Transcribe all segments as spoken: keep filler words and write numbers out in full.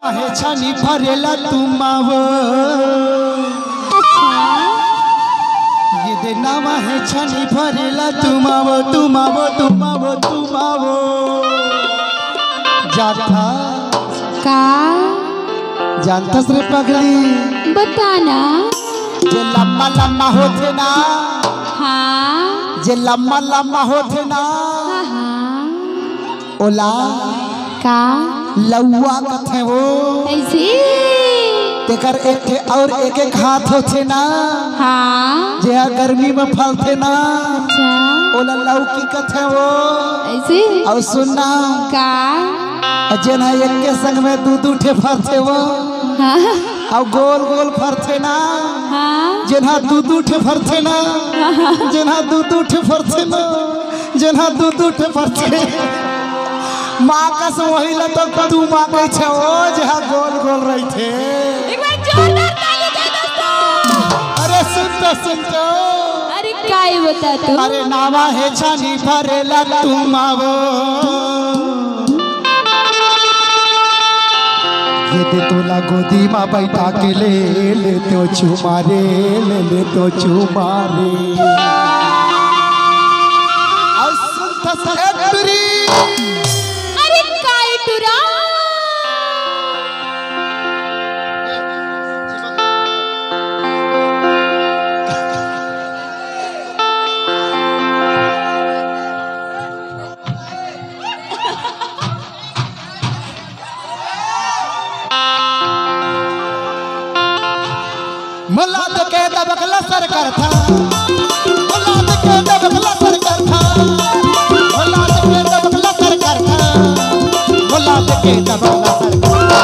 हे छानी भरेला तुम आवो। अच्छा। ये दे नामा हे छानी भरेला तुम आवो, तुम आवो, तुम आवो, तुम आवो। जाथा। का? जानथस रे पगली? बताना। जे लम्मा लम्मा होथे ना। हाँ। जे लम्मा लम्मा होथे ना। हाँ, हाँ। ओला का? लउवा कथे वो। ऐसी? तेकर एक ठे और एक एक हाथ होथे ना। हाँ। जेहा गर्मी में फलथे ना। अच्छा। ओला लौकी कथे वो। ऐसी? और सुन ना। का? जेन हा एक के संग में दू दू ठे फरथे वो। हाँ। अउ गोल गोल फरथे ना। हाँ। जेन हा दू दू ठे फरथे ना। हाँ। जेन हा दू दू ठे फरथे ना। जेन हा दू दू ठे फरथे। माँ कस वही ला तो तू माँ कहे छे ओ, जेहा गोल गोल रहिथे। एक बार जोरदार ताली दे दोस्तों। अरे सुन तो, सुन तो। अरे काई बता तू? अरे नावा हे छानी भरेला तुम आवो। ये दे तोला गोदी मा बैठा के ले लेते हो चुमा रे, ले लेते हो चुमा रे। और सुन तो, ए टुरी। अरे काई टुरा। मलाद के दबक लसर करथा। मलाद के दबक लसर करथा। मलाद के दबक लसर करथा। मलाद के दबक लसर करथा।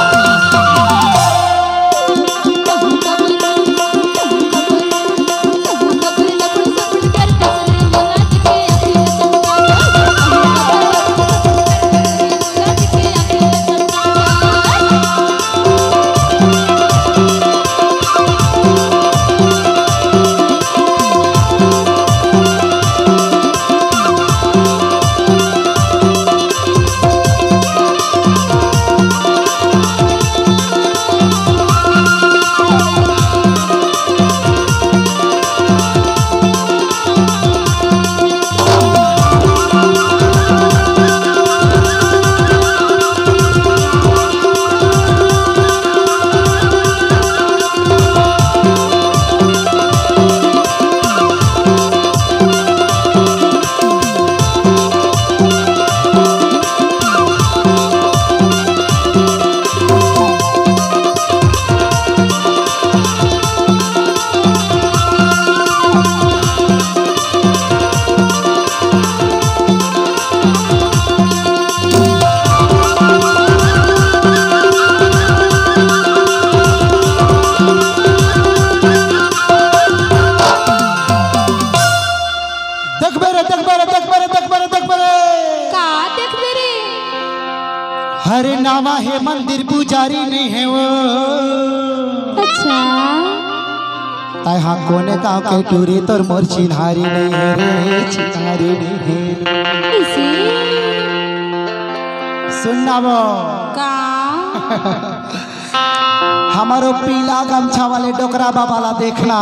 देखबे रे, देखबे रे, देखबे रे, देखबे रे, देखबे रे। का देखबे रे? हरे नावा हे मंदिर पुजारी नहीं हे वो। अच्छा। तय हा कोने गाँव के टूरी तोर मोर चिन्हारी नहीं हे रे, चिन्हारी नहीं हे। इसे? सुन ना वो। का? हमारो पीला गमछा वाले डोकरा बाबा ला देखना।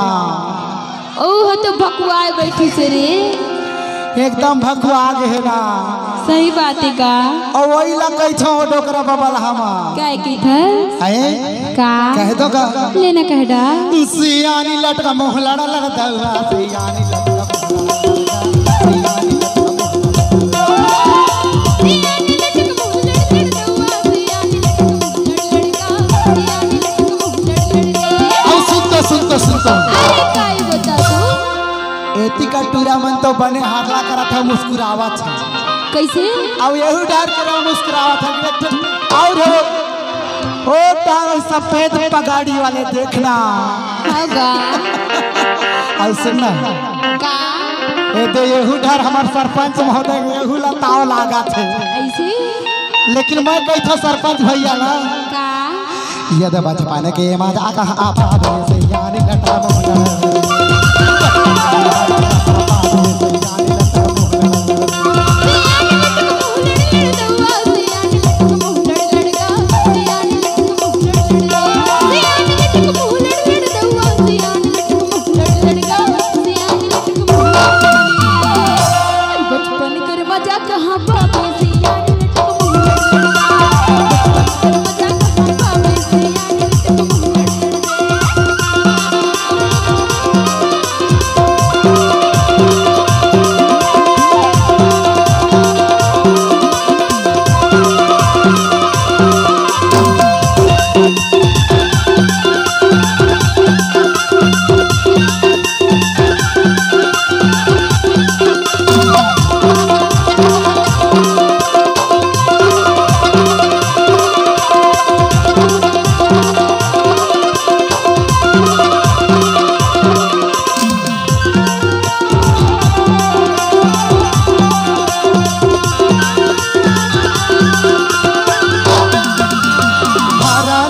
ओह तो भकुआए बैठी से रे। एकदम भकुआ गे हे ना। सही बात है का? अउ वही ला कहिथो डोकरा बाबा ला हमा। काय कहिथस? हैं? का? कह दो का? लेना कह डा। सियानी लटका मोहलड़ा लड़दउआ, सियानी लटका मोहलड़ा लड़दउआ, सियानी लटका मोहलड़ा। अउ सुन तो, सुन तो, सुन तो। अरे काई बता तू? एती का टूरा मन तो बने हारला करत हे, मुस्कुरावत हे। कैसे? अउ यहू डहर के रहो मुस्कुरावत हे, एक ठन अउ हो, ओ डहर सफेद पगाड़ी वाले देखना। होगा। अउ सुन ना। का? ए दे यहू डहर हमर सरपंच महोदय यहू ला ताव लागत हे। ऐसे? लेकिन मैं कहिथो सरपंच भैया ना। का? यद बचपन के मजा कहाँ आ पावे से यानी लटा मोहलड़ा।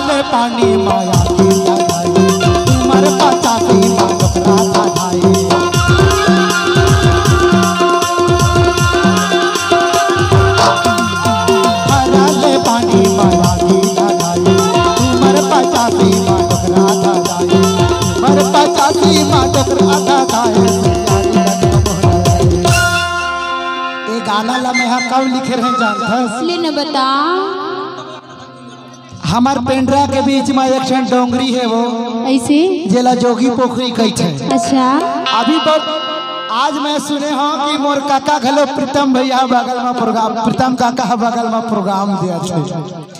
ले पानी माया की लगाई, उमर पचासी मा डोकरा धाधाई। भरा ले पानी माया की लगाई, उमर पचासी मा डोकरा धाधाई। उमर पचासी मा डोकरा धाधाई। ये गाना ला मैं हा कब लिखे रहे जानथस? ले न बता। हमर पेंड्रा के बीच में एक ठन डोंगरी हे वो, ऐसे? जेला जोगी पोखरी कहिथे। अच्छा। अभी बहुत आज मैं सुने हंव कि मोर काका घलो प्रीतम भैया बगल में प्रोग्राम, प्रीतम काका ह बगल में प्रोग्राम देथे।